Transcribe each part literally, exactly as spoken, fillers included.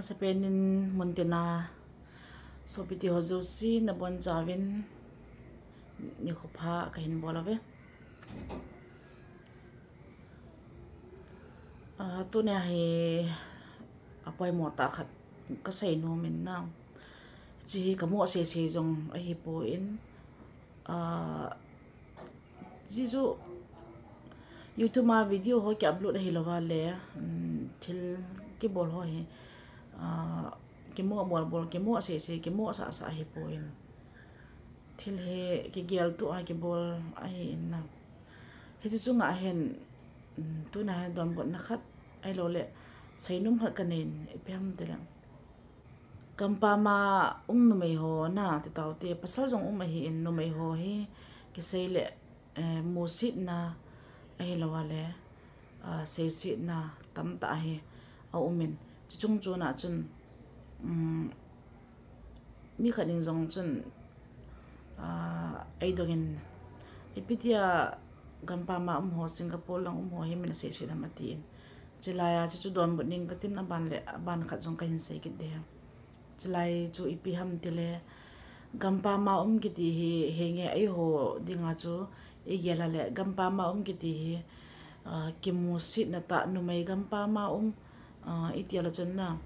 Sapen in muntina sopite ho jouse nabonchauvin nikho pha kahin bol uve. Ah, tunia hi apoimo tah khat kasei nom in na. Hiche hi kamoh sese jong ahipon, ah, Jeh chu YouTube a video ho ki upload ahilouva le, um, thil kibol ho hi, ah, kimoh bol bol, kimoh sese, kimoh sasa ahipon. Thil hi kigel tua kibol ahin na. Hiche chunga hin, um, tuna hin donbutna khat, ahilouleh seinom khat kanei in, ipi ham tile. Gampam a um numei ho na, ti taute, pasal jong um ahin, numei ho hi, kisei le, eh, musetna ahilouva le, ah, seisetna tamtah hi aumin. Chuche chung chuna chun, um, mi khat in jong chun, ah, eidongin, ipi tia gampam a um ho, Singapore lang um ho hi min aseiset ham atin. Chulai a chu, chu donbut ning katin, aban le, aban khat jong kahin sei kit ding. Chulai chu ipi ham tile, gampam a um kiti hi, henge eiho dinga chu igel a le, gampam a um kiti hi, ah, kimusetna tah, numei gampam a um, ah, iti a le chun na,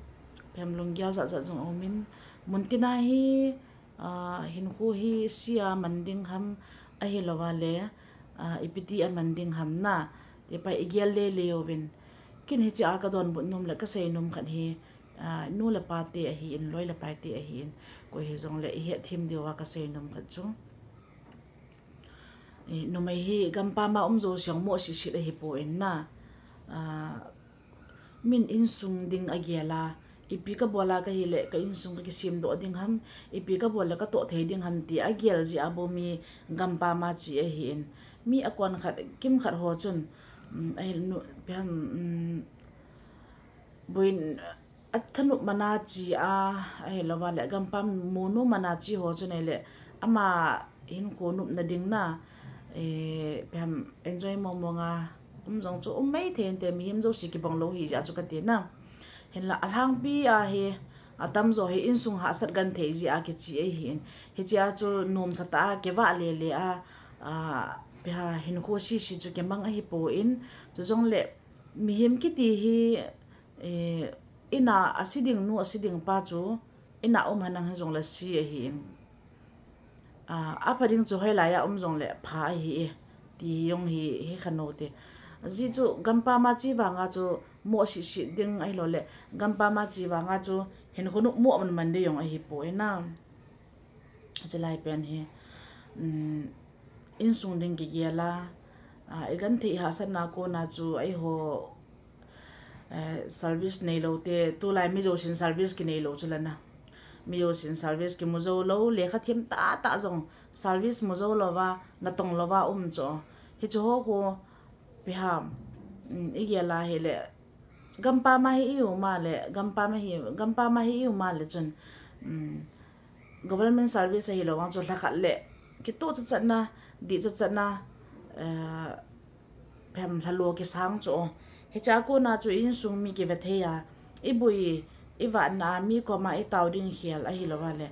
phem lunggel jat jat jong aumin, muntina hi, ah, hinkho hi sia man ding ham ahilouva le, ah, ipi tia man ding ham na, ti pa igel lele uvin. Ken hiche a kadonbut nom le kasei nom khat hi, ah, nu le pa te ahin, loi le pai te ahin, koi hijongle ihet them diuva kasei nom khat chu, eh, numei hi gampam a um jouse jong moh sese ahipon na. Ah, min insung ding agel a, ipi kabol a kahile ka insung kakisemdoh ding ham, ipi kabol le katoh thei ding ham ti agel jeh a bou mi gampam a che ahin. Mi akon khat, kimkhat ho chun, um, ahi nu, ipi ham, um, boina thanop man a che a, ahilouva le gampam mu nom man a che ho chun ahile, ama hinkho nopna ding na, eh, ipi ham, enjoy mong mong a um jong chu um maithei inte, mihem jouse kibang lou hi jeh a chu kati na. Hinla alhangpi a hi, atamjo hi insung hahsat genthei jeh a kiche ahin. Hiche a chu nomsa tah a kivah lele a, ah, ipi ham, hinkho sese chu kimang ahipon, chujongle mihem kiti hi, eh, in a ase ding nu, ase ding pa chu, in a um henlang hijongle se ahin. Ah, apha ding chu hoilai a um jongle pha ahi e, ti jong hi, hi kha nom te. Ajeh chu gampam a che vanga chu moh sese ding ahilouleh, gampam a che vanga chu hinkho nop moh man man ding jong ahipon na. Chulai pen hi, um, insung ding kigel a, ah, igenthei hahsatna kona chu eiho, eh, service neilou te, tulai mi jousen service kinei lou chu lana. Mi jousen service kimu jou lou, lekha them tahtah jong service mu jou louva, natong louva um chu. Hichu ho khu, ipi ham, um, igel a hile, gampam a hi i um a le, gampam a hi, gampam a hi i um a le chun, um, government service ahilou vang chu lhakhat le kitoh chatchatna, dih chatchatna, eh, phem lhalo kisang chu. Hiche a kona chu insung mi kive thei a, iboi, ivatna a mi koma itao ding khel ahilouva le,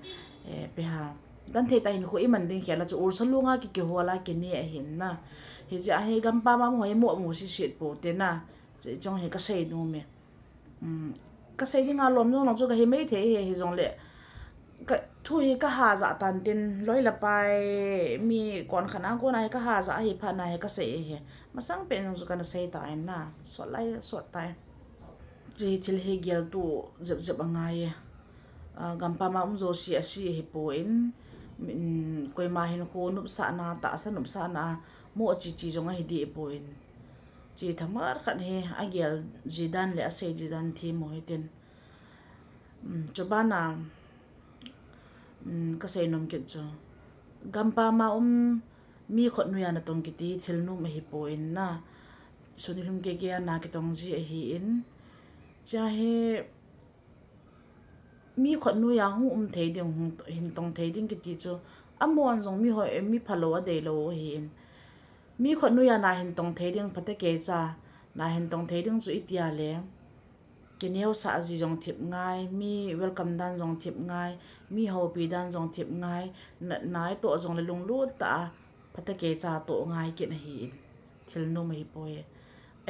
eh, ipi ham, genthei tah hinkho iman ding khel a chu ulsa lunga ki, kihol a kine ahin na. Hijeh a hi gampam a um ho hi moh mu sese pou te na. Hiche jong hi kasei nom e. Um, kasei dinga lom jong lom chu kahi maithei e, hijongle ka, thu hi kaha jah tan tin, loi le pai, mi kon khat a kona hi kaha jah ahi phat na hi kasei e. Masang pen jong chu kana sei tan na, sot lai sot tai. Hiche thil hi geltu jep jep angai e. Ah, gampam a um jouse ase ahipon, um, koima hinkho nopsahna, tahsa nopsahna, moh che che jong ahi deh pon. Hiche thamar khat hi agel ji dan le asei ji dan them u hitin. Um, chubana, um, kasei nom kit chu, gampam a um mi khut noiya natong kiti thil nom ahipon na. Suni lhum keke a na kitong ji ahin. Hiche hi mi khut noiya hung um thei ding, hung, hin tong thei ding kiti chu, amahon jong mi hoi, mi phalou adeilou ahin. Mi khut noiya na hin tong thei ding phatecha, na hin tong thei ding chu itia le, kineosah ji jong thip ngai, mi welcome dan jong thip ngai, mi houpi dan jong thip ngai, natna itoh jongle lunglut tah a phatecha toh ngai kit ahin. Thil nom ahipoi.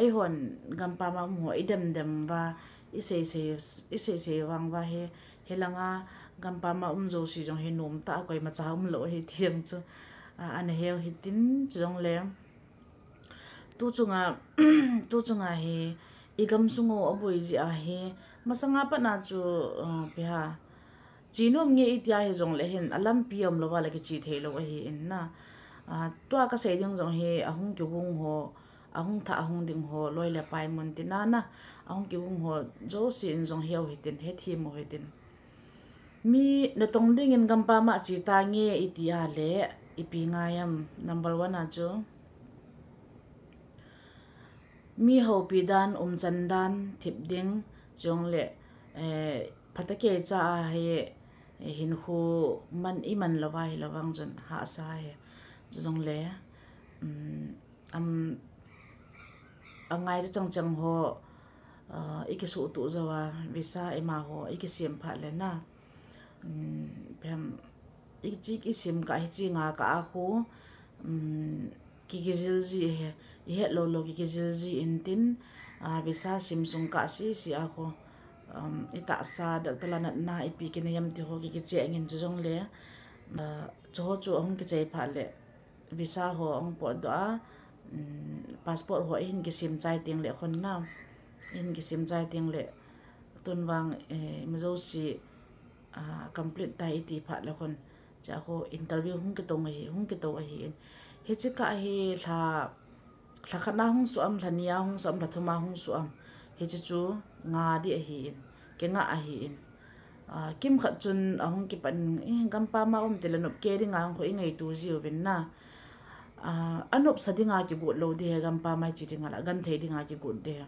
Eihon gampam a um ho idem dem uva, isei sei, isei sei vang uva hi, hilanga gampam a um jouse jong hi nom tah a koimacha umlou ahi ti jong chu, a, ana heu hitin chujongle. Tu chunga, tu chunga hi, igam sung u aboi jeh a hi, masanga pat na chu, uh, ipi ham, che nom nge iti a hijongle hin, alampi umlou a le kiche theilou ahin na. Uh, tua kasei ding jong hi, ahung kigon ho, ahung thah ahung ding ho, loi le pai mun tina na, ahung kigon ho, jouse in jong heu hitin, hethem u hitin. Mi natong dingin gampam a che tange iti a le, ipi ngai am, number one a chu, mi houpi dan, umchan dan, thip ding, chujongle, eh, phatecha a hi, eh, hinkho man iman lou a hilou vang chun hahsa ahi. Chujongle, um, am, angaicha chang chang ho, uh, ikisuhtuh jou a, visa ima ho ikisem phat le na. Um, ipi ham, ichi kisem kah hiche nga kah a khu, um, ki, kijil ji ahi, ihet lou lou ki, kijil ji intin, uh, visa sem sung kah sese a khu, um, itahsa, doctor la natna ipi kinei am ti ho ki, kicheng in chujongle, uh, chuho chu ahung kichai phat le, visa ho ahung potdoh a, um, passport ho ihin kisem chai tengle khun na, ihin kisem chai tengle, tun vang, eh, ima jouse, ah, complete tai iti phat le khun, chua khu interview hung kitou ahi, hung kitou ahin. Hiche kah hi lha, lha khat na hung soh am, lha ni a hung soh am, lha thum a hung soh am, hiche chu nga ding ahin, kinga ahin. Ah, kimkhat chun ahung kipan, eh, gampam a um tile nop kei dinga khu ingaito jiuvin na. Ah, anopsa dinga kigot lou ding ahi, gampam a che dinga la, agenthei dinga kigot ding ahi.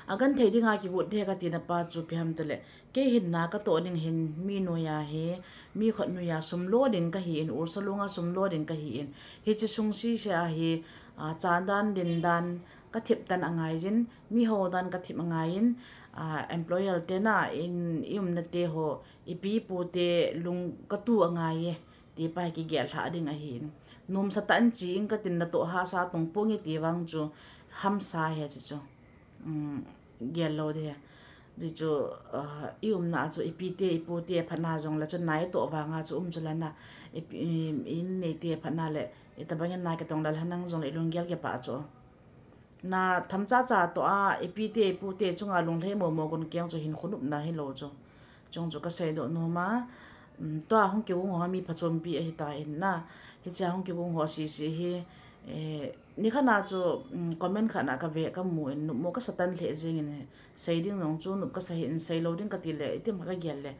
Agenthei dinga kigot ding ahi katina pa chu ipi ham tile, kei hin na katoh ding hin mi noiya hi, mi khat noiya sum lo ding kahin, ulsa lunga sum lo ding kahin. Hiche sung sese a hi, ah, cha dan, din dan, kathip tan angai jin, mi hou dan kathip angai in, ah, employer te na in, iumna te ho, ipi ipu te lung katu angai e, ti pa hi kigel lha ding ahin. Nomsa tah in che ing katin natoh hahsa tong ponge ti vang chu hamsa ahi hiche chu. Um, gel lou ding ahi. Hiche chu, ah, iumna chu ipi te, ipu te phatna jongle chu na itoh vanga chu um chu la na. Ipi, i, in neite phatna le, itobang in na kitong lal hanang jongle ilunggel kipah chu. Na themcha cha toh a, ipi te, ipu te chunga lunglhai momo gon keng chu hinkho nopna hilou chu. Chung chu kasei doh nom a, um, tua hung kigon ho mi phachompi ahitan na. Hichea hung kigon ho sese hi, eh, nikhat na chu, um, comment khat na kave kamu in nopmo kasa tan lheh jeng in, sei ding jong chu nop kasa hih in, sei lou ding kati le, itim kagel le,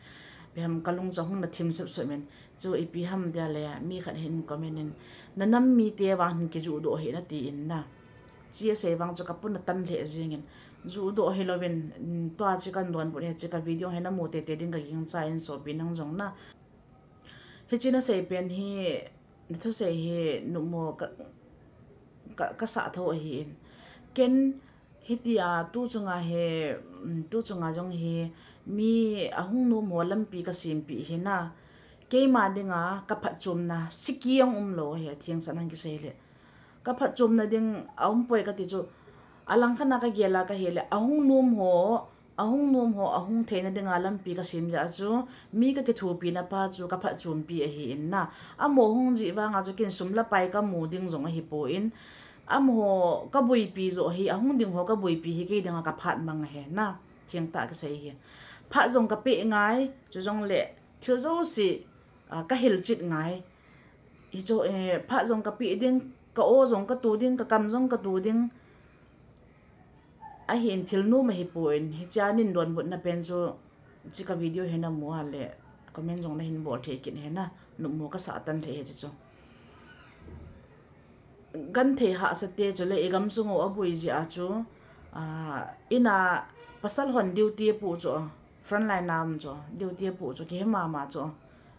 ipi ham kalung chu ahung na thim sep sep in, chu ipi ham tia le, mi khat hin comment in, na nam mite vang hin kijuhdoh hih in ati in na. Hiche asei vang chu kapuna tan lheh jeng in. Juhdoh hilouvin, mm, tua chu kan donbut hi, hiche ka video hi namu tete ding kagingchan sopi nang jong na. Hiche nasei pen hi, nathusei hi nopmo ka, ka, kasa tho ahin. Ken hitia tu chunga hi, mm, tu chunga jong hi mi ahung nom ho lampi kasempeh hi na. Keima dinga kaphatchomna siki jong umlou ahi, atheng sah in kisei le. Kaphatchomna ding aumpoi kati chu, alangkhat na kagel a kahile, ahung nom ho, ahung nom ho, ahung theina dinga lampi kasem jeh a chu, mi kakithopina pa chu kaphatchompi ahin na. Amaho hung jeh vanga chu ken sum le pai kamu ding jong ahipon, amaho kaboipi joh hi, ahung ding ho kaboipi hi kei dinga kaphat mang ahi na. Thengtah kasei hi. Phat jong kapeh ngai, chujongle thil jouse, ah, kahilchet ngai. Hichu, eh, phat jong kapeh ding, ka-o jong katu ding, kakam jong katu ding. Ahin thil nom ahipon, hichea nin donbutna pen chu, hiche ka video hi namu a le, comment jong nahin bol thei kit hih in na, nopmo kasa tan lheh hi hiche chu. Genthei hahsate chule igamsung u aboi jeh a chu, ah, ina pasal hon duty apoh chu, frontline a um chu, duty apoh chu, kihe mama chu.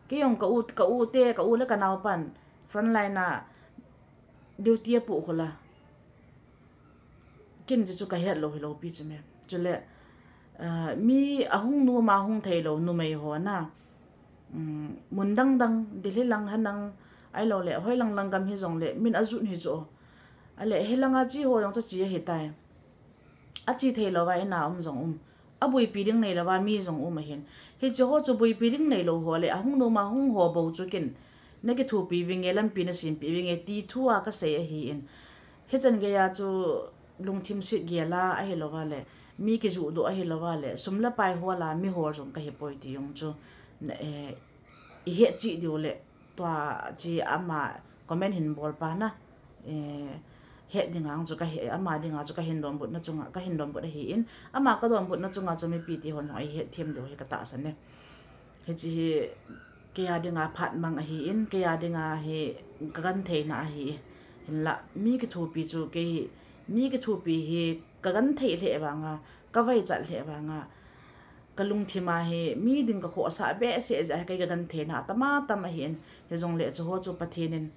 Keijong ka u, ka u te, ka u le ka naopan, frontline a duty apoh khu la. Ken hiche chu kahet lou hilou pi chu me. Chule, Ah, mi ahung nom a hung thei lou numei ho na. Um, mun dang dang, Delhi lang hanang, ahilou le, hoilang lang gam hijongle, min ajut hi chu. Ale, hilang a che ho jong chu che ahitai. Ache thei louva in a um jong um. Abuipi ding nei louva mi jong um ahin. Hiche ho chu buipi ding nei lou ho le, ahung nom a hung ho bou chu kin. Na kithopi vinge, lampi na sempi vinge, ti thu a kasei ahin. Hichan geiya chu lungthim set gel a ahilouva le, mi kijuhdoh ahilouva le, sum le pai hol a mi hol jong kahi poi ti jong chu, na, eh, i het cheh diu le, tua che ama comment hin bol pa na, eh, het dinga chu kahe, ama dinga chu kahin donbut na chunga, kahin donbut ahin, ama kadonbut na chunga chu mipi ti hon jong i het them diu hi katahsan e. Hiche hi kei a dinga phat mang ahin, kei a dinga hi kagenthei na ahi. Hinla, mi kithopi chu kei, mi kithopi hi kagenthei lheh vanga, kavaichat lheh vanga, kalungthim a hi mi ding kakhohsah behseh jeh a hi kei kagenthei na tam a tam ahin, hijongle chu ho chu Pathen in,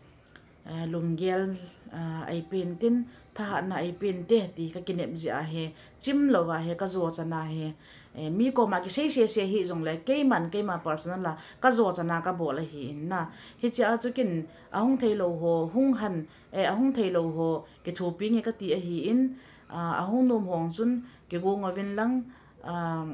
eh, lunggel, ah, eipen tin, thahatna eipen te ti kakinep jeh a hi, chim louva hi, kajo chan a hi, eh, mi koma kisei sese hijongle, keiman, keima personal a, kajo chan a kabol ahin na. Hiche a chu kin, ahung thei lou ho, hung han, eh, ahung thei lou ho, kithopi nge kati ahin, ah, ahung nom ho chun, kigong uvin lang, ah,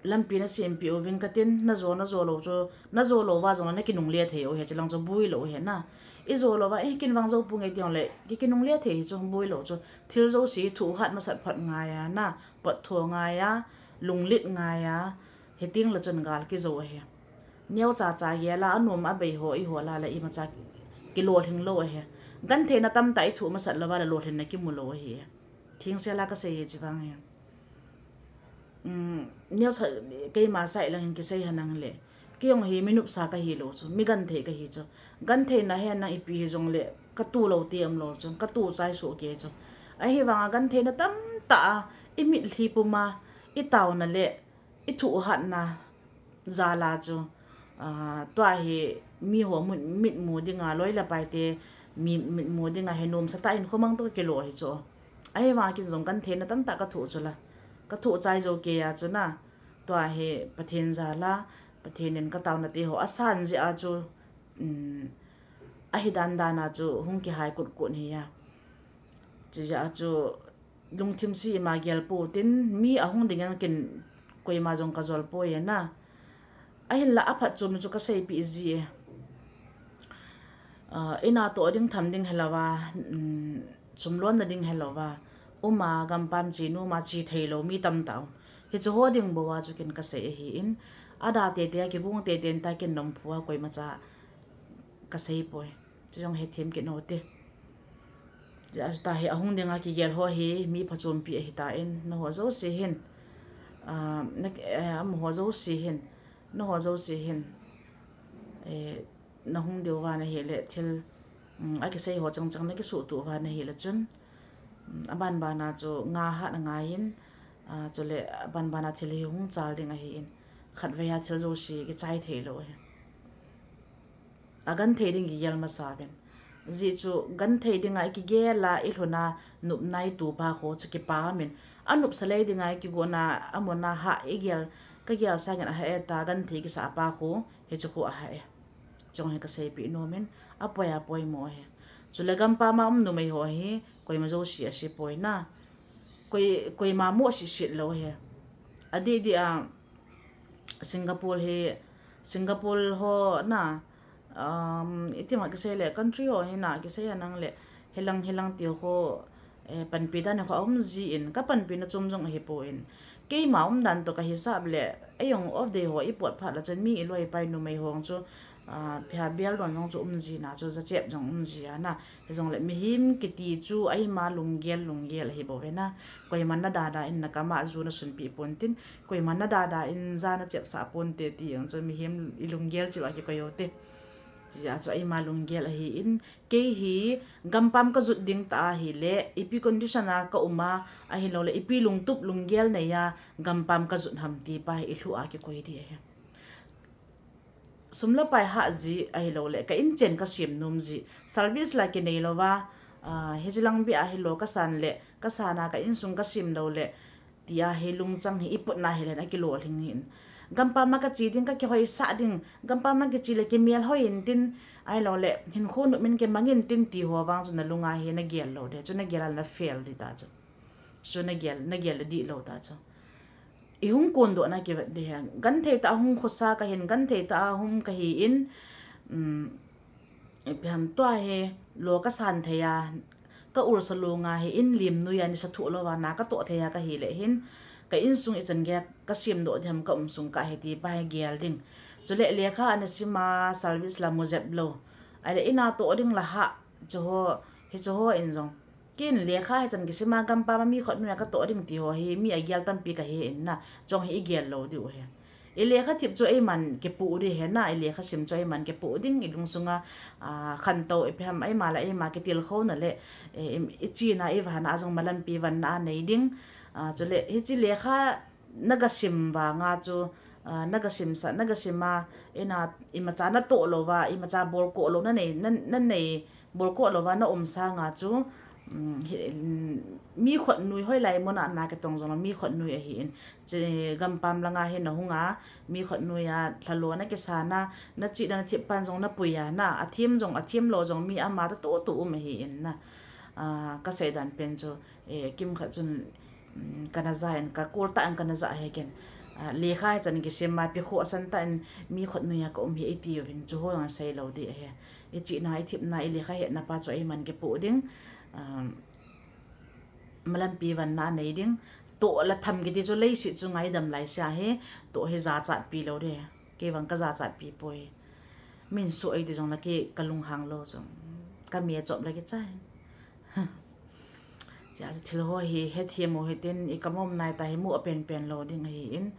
lampi na sempi uvin katin, najo, najo lou chu, najo louva jong na kinungle thei u ahi, chulang chu boi lou ahi na. I jo louva, eh, kin vang jo pu nge ti jongle, ki, kinungle thei hi chu, boi lou chu. Thil jouse hi thoh hat masat phot ngai a na, pot tho ngai a, lunglet ngai a, hiting le chun gal kijo ahi. Neocha cha gel a, anom abei ho, i hol a le imacha kilolhing lou ahi. Genthei na tamtah i thoh masat louva le lolhin na kimu lou ahi. Thengsel a kasei e chuvang hi. Um, neocha keima side lang in kisei hanang le. Kei jong hi mi nopsa kahi lou chu, mi genthei kahi chu. Genthei na hi nang ipi hijongle, katoh lou ti um lou chu, katoh chai soh kei chu. Ahivanga genthei na tamtah a, i mitlhi pum a, i taona le, i thoh hatna jal a chu, ah, tua hi mi ho mit, mitmu dinga, loi le pai te mi, mitmu dinga hi nomsa tah in khomang toh kilo hi chu. Ahivang kin jong genthei na tamtah kathoh chu la. Kathoh chai jou kei a chu na. Tua hi Pathen jal a, Pathen in kataona te ho asan jeh a chu, um, ahi dan dan a chu hung kihai kut kut hi a. Chujeh a chu, lungthim se ima gel pou tin, mi ahung ding in kin koima jong kajol poi na. Ahinla aphatchomna chu kaseipeh ji e. Ah, ina toh ding tham ding helouva, um, sum lonna ding helouva, um a gampam che nom a che thei lou mi tamtah um. Hichu ho ding bou a chu kin kasei ahin, ada tete a kigong tete in ta kin nompu a koimacha kasei poi. Chu jong hethem kit un te. Chu ta hi ahung dinga kigel ho hi mi phachompi ahitan, nangho jouse hin, ah, na, eh, amaho jouse hin, nangho jouse hin, eh, nahung diu va nahi le thil, um, akisei ho chang chang nakisuhtuh va nahi le chun, um, aban ban a chu nga hat angai in, ah, chule aban ban a thil hi hung chal ding ahin, khatvei a thil jouse kichai thei lou ahi. Agenthei ding kigel masa uvin. Ajeh chu genthei dinga ikigel a ilhun a nopna ito pa kho chu kipa umin. Anopsa lei dinga ikigon a amun a ha igel, kagel sangin aha e ta genthei kisa pa kho hichu kho aha e. Chu jong hi kaseipeh nom in apoi apoimo ahi. Chule gampam a um numei ho hi koima jouse ase poi na. Koi, koima mo sese lou ahi. Adeh deh a Singapore hi, Singapore ho na, um, itima kisei le, country ho hi na, kisei a nang le, hilang, hilang ti ho, eh, panpi dan ho aum jin, kapanpina chom jong ahipon. Keima umdan toh kahisap le, ei jong off day ho ipot phat le chun mi iloi ipai numei ho chu, ah, phabel don jong chu um jin a chu, jachep jong um jin a na. Hijongle mihem kiti chu eima lunggel, lunggel ahi bou ve na. Koiman nadada in nakam a ju nasunpeh pon tin, koiman nadada in ja nachepsah ponte ti jong chu mihem ilunggel cheh uva kikoi u te. Chujeh a chu eima lunggel ahin, kei hi gampam kajot ding tah ahile, ipi condition a kaum a, ahilouleh ipi lungtup lunggel nei a gampam kajot ham ti pa hi ilhuh a kikoi ding ahi. Sum le pai hah ji ahilouleh, ka inchen kasem nom ji. Service la kinei louva, ah, hiche lang beh ahilou kasan le, kasan a ka insung kasem lou le, tia hi lungchang hi iputna hi len akilolhing in. Gampam a kache ding, kakihoisah ding, gampam a kiche le kimel hoi intin, ahilou le hinkho nopmin kimang intin ti ho vang chu nalunga hi nagel lou ding, chu nagel a le na fail ding ta chu. Chu nagel, nagel le dihlou ta chu. Ihung kondohna kivet ding hi. Genthei tah a hung khosa kahin, genthei tah a hung kahi in, um, ipi ham tua hi lo kasan thei a, ka ulsa longa hi in lim nui a nisa thoh louva na katoh thei a kahile hin, ka insung ichan gei a kasemdoh ding ham ka um sung kah hi ti pa hi gel ding. Chule lekha ana sima service la mu jep lou. Ahile ina toh ding la ha, chuho, hicheho in jong. Ken lekha hichan kisima gampam a mi khut nui a katoh ding ti ho hi mi agel tampi kahe in na, chong hi igel lou diu hi. I lekha thip chu eiman kipoh ding hi na, i lekha sim chu eiman kipoh ding, ilungsunga, ah, khantou ipi ham eima le eima kitilkhouna le, eh, im-, ichena ivahna a jong malampi vanna anei ding. Ah, chule hiche lekha nagasim vanga chu, ah, nagasimsa, nagasima, ina imacha natoh louva, imacha bolkoh lou nanei, na, nanei, bolkoh louva na um sanga chu, um, hi, um, mi khut nui hoilai muna na kitong jong lou, mi khut nui ahi in. Che gampam langa hi nahunga, mi khut nui a lhalo nakisana, nachena nathip pan jong napui a na, athem jong, athem lou jong mi ama toh toh um ahi in na. Ah, kasei dan pen chu, eh, kimkhat chun, um, kana ja in, kakol tah in kana ja hi ken. Ah, lekha hichan kisima pi khohsan tah in mi khut nui a ka um hi iti uvin, chuho jong seilou ding ahi. Ichena, ithipna, ilekha hetna pa chu eiman kipoh ding. Um, malampi vanna anei ding. Toh le tham kiti chu leiset chunga idam laise hi, toh hi jachatpi lou ding. Kei vang kajachatpi poi. Min soh eiti jong le kei kalunghang lou chu. Kami achop le kichai. Chia chu thil ho hi hethem u hitin, ikam um nai tah hi mu apen pen lou ding ahi in.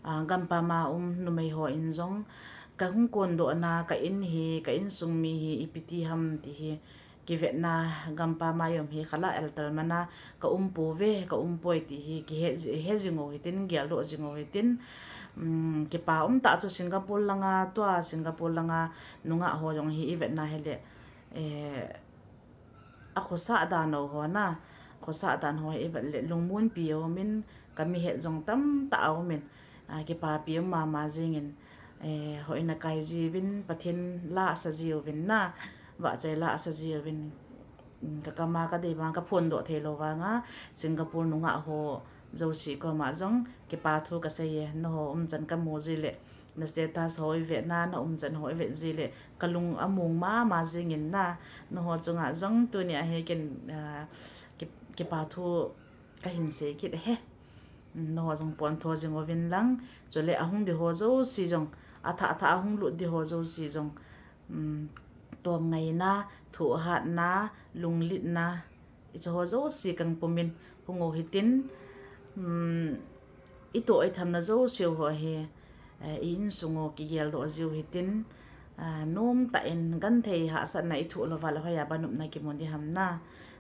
Ah, gampam a um numei ho in jong, kahung kondohna, ka in hi, ka insung mi hi, ipi ti ham ti hi, kivetna gampam a i um hi khala eltel mana, ka um pouve, ka um poi ti hi, kihe, he jing u hitin, geldoh jing u hitin, um, kipa um tah chu Singapore langa, tua Singapore langa nungah ho jong hi ivetna hile, eh, akhosa dan u ho na, khosa dan ho hi ivet le lungmonpi aumin, kami het jong tamtah aumin, ah, kipapi um mama jingin, eh, hoi in akai jiuvin, Pathen la asa jiuvin na, vahchoi la asa jiuvin, um, kakam a kadei vang kaphondoh theilou vanga, Singapore nungah ho jouse koma jong kipa thu kasei e, nangho umchan kamu ji le, na status ho ivetna, na umchan ho ivet ji le, kalung among mama jingin na, nangho chunga jong tunia hi ken, ah, ki, kipa thu kahin sei kit e. Nangho jong pontho jing uvin lang, chule ahung ding ho jouse jong, athah athah ahung lut ding ho jouse jong, um, tomngaina, thohhatna, lunglitna, hicheho jouse kangpumin hung u hitin, um, itoh ithamna jouse ho hi, eh, i insung u kigeldoh jiu hitin, ah, nomtah in genthei hahsatna ithoh louva le hoiya banupna kimu ding ham na.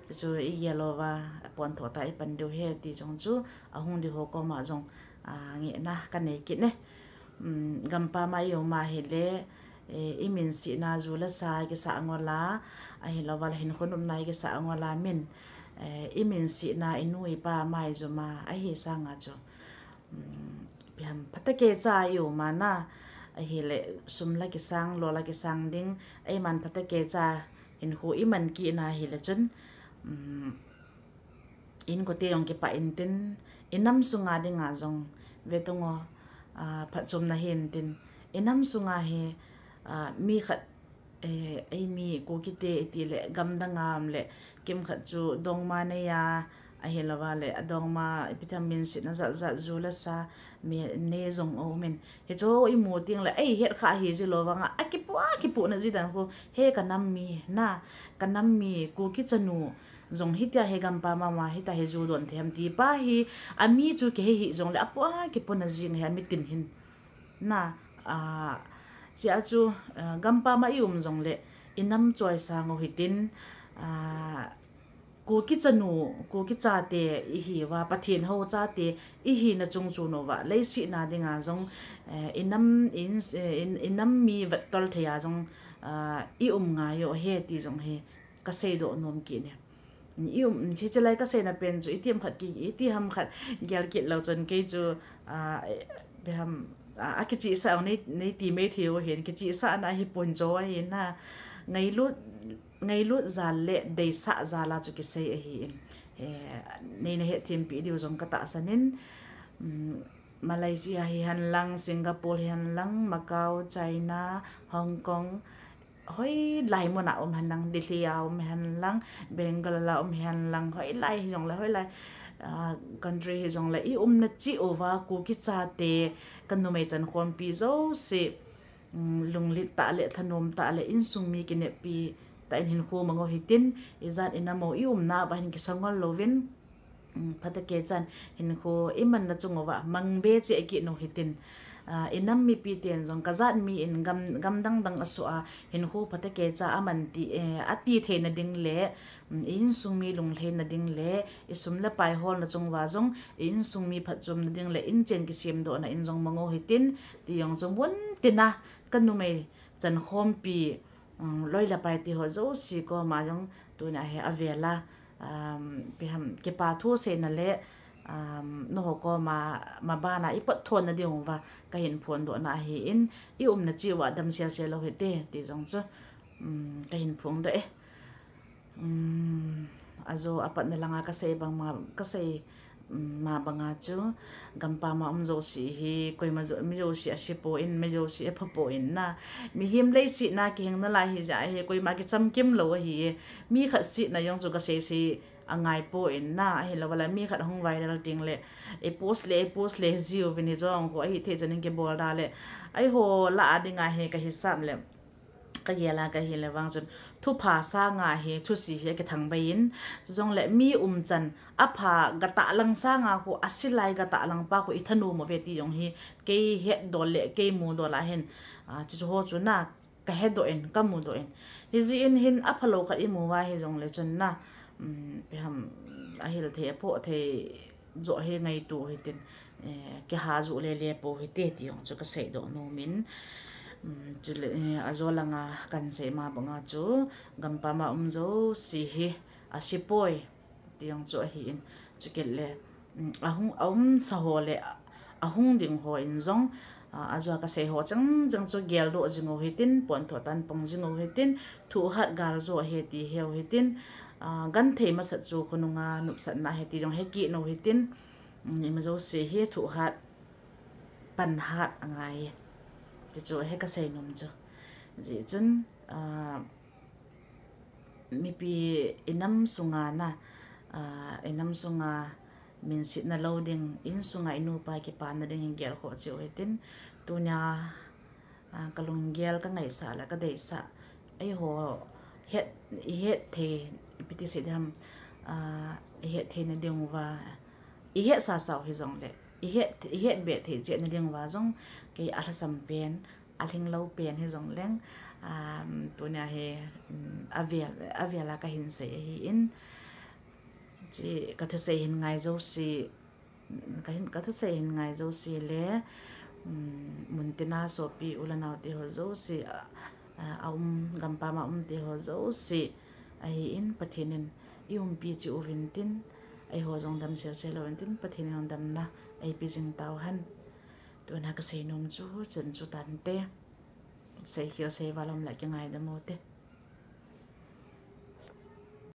Chuchu igel louva, pontho tah ipan diu ahi ti jong chu, ahung ding ho koma jong, ah, ngehna kanei kit e. Um, gampam a i um a hile, eh, i minsihna ju le sa kisah ngol a, ahilouva le hinkho nopna kisah ngol a min, eh, i minsihna i nu i pa maijum a, ahi sanga chu, um, ipi ham phatecha i um a na, ahile sum la kisang, lo la kisang ding, eiman phatecha hinkho iman kit na hile chun, um, inkote jong kipah intin, inam sunga dinga jong, ve tong o, ah, phatchomna hintin, inam sunga hi, ah, mi khat, eh, eimi Kukite iti le gamdang a um le, kimkhat chu dongma nei a, ahilouva le, adongma ipi ham minsihna jat jat ju le sa, mi nei jong aumin. Hichu imu teng le, eihet kha ahi ji lou vanga, akipoh, akipohna ji dan khu, he kanam mi na, kanam mi, Kuki chanu, jong hitia hi gampam a um a, hitia hi ju don thei ham ti pa hi, ami chu kihe hih jongle apoh a kipona jing hi ami tin hin. Na, ah, chia chu, ah, gampam a i um jongle, i nam choisang u hitin, ah, Kuki chanu, Kuki chate ihiuva, Pathen hou chate ihina chung chun uva, leiset a dinga jong, eh, i nam, in, eh, in, i nam mi vettol thei a jong, ah, i um ngai u ahi ti jong hi kasei doh nom kit e. I um, hiche lai kaseina pen chu, iti ham khat ki, iti ham khat gel kit lou chun kei chu, ah, eh, ipi ham, ah, akichihsah nei, nei ti mai thei u hin, kichihsahna hi pon jo ahi na. Ngailut, ngailut jal le deisah jal a chu kisei ahi in. Eh, nei na hethem pi diu jong katahsan in, um, Malaysia hihen lang, Singapore hihen lang, Macau, China, Hong Kong, hoilai mun a um hen lang, Delhi a um hen lang, Bangalore a um hen lang, hoilai hijong le, hoilai, ah, country hijong le, i umna cheh uva, Kuki chate, ka numei chankhompi jouse, um, lunglut tah le, thanom tah le, insung mi kineppi tah in hinkho mang u hitin, ijat ina mo i umna uva hin kisangol louvin, um, phatecha in hinkho i manna chung uva mang be cheh kit u hitin. Ah, i nam mipi ten jong kajat mi in gam, gam dang dang a soh a hinkho phatecha a man ti, eh, ati theina ding le, um, i insung mi lunglhaina ding le, i sum le pai holna chung uva jong, i insung mi phatchomna ding le, inchen kisemdohna in jong mang u hitin, ti jong chu mun tina ka numei chankhompi, um, loi le pai ti ho jouse koma jong tuna hi avel a, um, ipi ham, kipa thu seina le, um, nangho koma maban a i potthon na diu va kahin phongdohna ahi in, i umna cheh uva damsel sel lou hite, ti jong chu, um, kahin phongdoh e. Um, ajo apatna langa kasei bang ma, kasei, um, ma banga chu, gampam a um jouse hi, koima jo, mi jouse ase poi, mi jouse apha poi na. Mihem leiset a kihing nalai hijeh hin, koima kichamkim lou ahi e. Mi khat setna jong chu kasei sei angai poi na. Ahilou le, mi khat hung viral teng le, i post le, i post le, jiu vin hi jong ko ahi thei chun in kibol da le. Eiho lah a dinga hi kahisap le. Kagel a kahi le vang chun, thupha sanga hi, thusi hi akithang bei in, chujong le mi umchan, apha gatah lang sanga khu, ase lai gatah lang pa khu i thanom uve ti jong hi, kei hetdoh le, kei mudoh a hin, ah, chuchu ho chu na, kahedoh in, kamudoh in. Hijeh in hin aphalou khat i mu uva hijong le chun na, um, ipi ham, ahil thei, aphoh thei, joh hi ngaito hitin, eh, kiha joh le le pou hite ti jong chu kaseidoh nom in, um, chule, eh, ajo langa kahin sei ma banga chu, gampam a um jouse hi ase poi, ti jong chu ahi in, chukit le, um, ahung, aumsa ho le, ahung ding ho in jong, ah, ajo a kasei ho chang chang chu geldoh jing u hitin, pontho tan pang jing u hitin, thuhat gal jo ahi ti heu hitin, ah, genthei masat chu khonunga nopsatna ahi ti jong hekit u hitin, um, ima jouse hi thuhat, panhat angai. Chuchu ahi kasei nom chu. Hijeh chun, ah, mipi i nam sunga na, ah, i nam sunga minsetna lou ding, insunga i nupa kipana ding hin gelkhoh cheh u hitin, tunia, ah, kalunggel kangaisah le kadeisah. Eiho het, i het thei, ipi ti sei ding ham, ah, i het theina diu va, i hetsah sah u hijong le, i het, i het be thei cheh na diu va jong, kei alhasam pen, alhinglou pen hijong leng, um, tunia hi, um, avel, avel a kahin sei ahi in, chu kathusei hin ngai jouse, kahin, kathusei hin ngai jouse le, um, muntina sopi u le nao te ho jouse, a, a, aum, gampam a um te ho jouse, ahi in Pathen in i umpi cheh uvin tin, eiho jong damsel sel lou vin tin, Pathen in damna eipe jing tauhen. Tuna kasei nom chu, chan chu tante. Seikhel seival um le kingaidam u te.